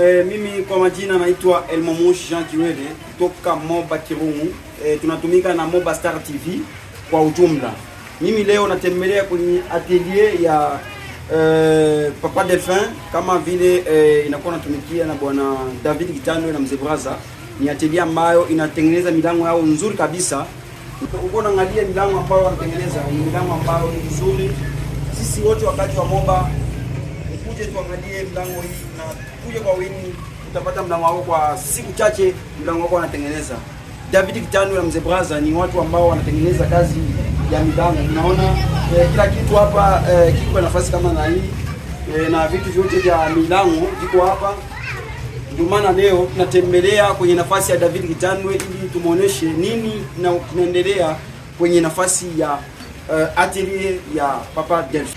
Mimi kwa majina naitwa Elmomush Jean Kiwele kutoka Moba Kirungu. Tunatumika na Moba Star TV kwa ujumla. Mimi leo natembelea kwenye atelier ya Papa Delphin kama vile inakuwa natumikia na bwana David Kitando na mzee Braza. Ni atelier ambayo inatengeneza milango yao nzuri kabisa. Uko unaangalia milango ambayo wanatengeneza ni milango ambayo ni nzuri. Sisi wote wakati wa Moba ukuje tuangalie mlango hii na kuje kwa wingi, utapata mlango wako kwa siku chache, mlango wako wanatengeneza. David Kitando na Mzee Braza ni watu ambao wanatengeneza kazi ya milango. Unaona kila kitu hapa kiko kwa nafasi kama na hii na vitu vyote vya milango viko hapa. Ndio maana leo tunatembelea kwenye nafasi ya David Kitandwe ili tumuoneshe nini na kinaendelea kwenye nafasi ya atelier ya Papa Delphin.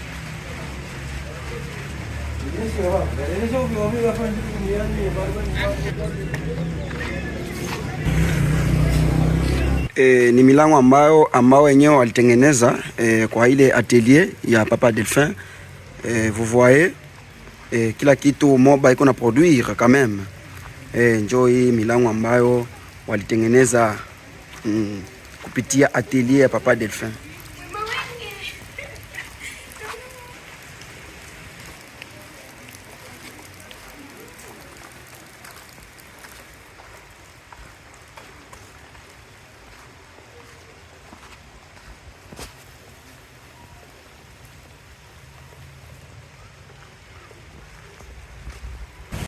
Ni milango ambayo wenyewe walitengeneza kwa ile atelier ya Papa Delphin. Vous voyez, kila kitu Moba iko na produire quand même. Njoo hii milango ambayo walitengeneza kupitia atelier ya Papa Delphin.